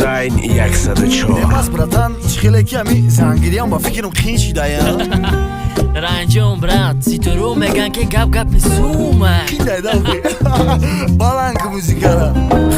Райн 104. Немас, братан, чӣ хеле ки ами зангириам ба фикрам қин шидая. Ранҷон, брат, ситоро меган, ки гап гапи сума. Баланд ку музикара.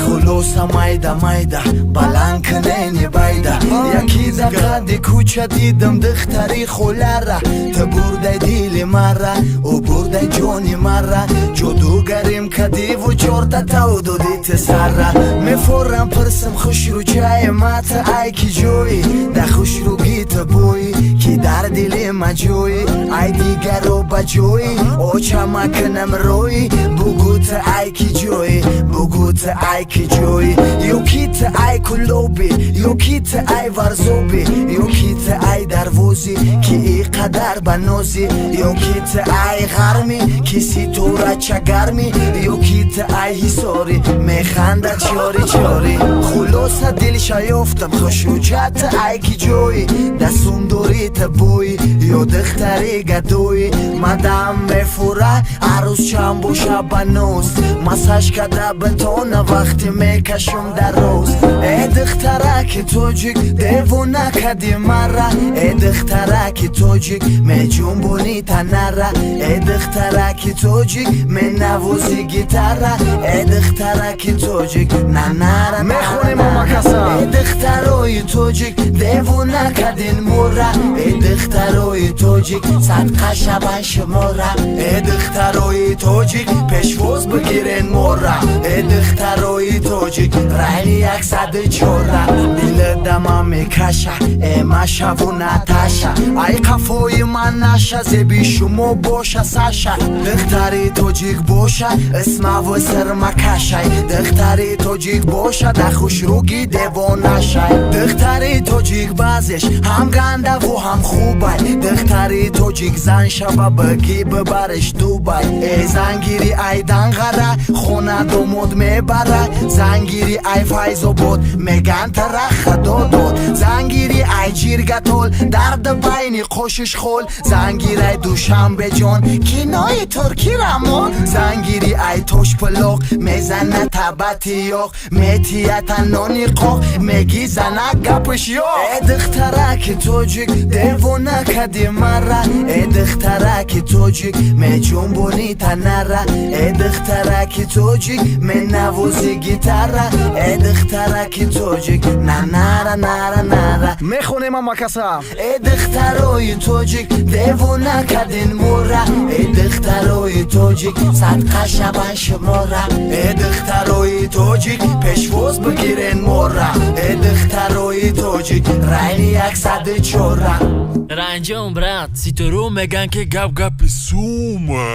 Хулоса, майда майда баланд кунени байда. Яки да қадди кӯча дидам духтари холара. Ту бурдай дили мара, ӯ бурдай ҷони мара. Ҷодугарим кадиву чорта тав доди ту сара. Мефорам пирсим хушрӯчаи мата, ай ки ҷоӣ да хушрӯги ту боӣ, ки дар дили ма ҷоӣ, ай дигаро ба ҷоӣ очама кунам роӣ. Бугӯ, ту ай ки ҷоӣ, бугӯ, ту ай ки ҷоӣ, ё ки ту ай Кулобӣ, ё ки ту ай Варзобӣ, ё ки ту ай Дарвозӣ, ки и қадар ба нозӣ, ё ки ту ай Ғармӣ, ки ситора чагармӣ, ё ки ту ай Ҳисорӣ, механда чори чори. Хулоса, дилша ёфтам. Хушрӯча, ту ай ки ҷоӣ, дастундори ту боӣ ё духтари гадоӣ? Мадам мефура арӯзчам боша ба ноз, массаж када битона вақте мекашум дароз. Э духтараки тоҷик, девона кади мара. Э духтараки тоҷик, меҷунбони танара. Э духтараки тоҷик, менавози гитара. Э духтараки тоҷик, нанара. Мехонем, омакаса. Э духтарои тоҷик, девона кадин мура. Э духтарои тоҷик, садқа шаван шумора. Э духтарои тоҷик, пешвоз бигирен мора. Э духтарои тоҷик, райни 104-а. Дили дама мекаша, э машаву Наташа, ай қафои ман наша, зеби шумо боша Саша. Духтари тоҷик боша, исмаву сирмакашай. Духтари тоҷик боша, да хушрӯги девонашай. Духтари тоҷик баъзеш ҳам гандаву ҳам хубай. Духтари тоҷик зан шава, бигӣ бибариш Дубай. Э зангири ай Данғара, хона домод мебара. Зангири ай Файзобод, меган тара худо дод. Зангири ай Ҷиргатол, дарди байни қошиш хол. Зангирай Душанбеҷон, кинои туркӣ рамон. Зангири ай Тошпулоқ, мезана табати ёқ, метията нони қоқ, меги зана гапш ёқ. Э духтараки тоҷик, девона кади мара. Э духтараки тоҷик, меҷунбони танара. Э духтараки тоҷик, менавози гитара. Э духтараки тоҷик, нанара нара нара. Мехонем, амакаса. Э духтарои тоҷик, девона кадин мура. Э духтарои тоҷик, садқа шаван шумора. Э духтарои тоҷик, пешвоз бигирен мора. Э духтарои тоҷик, райни 104-а. Ранҷон, брат, ситоро меган, ки гап гапи сума.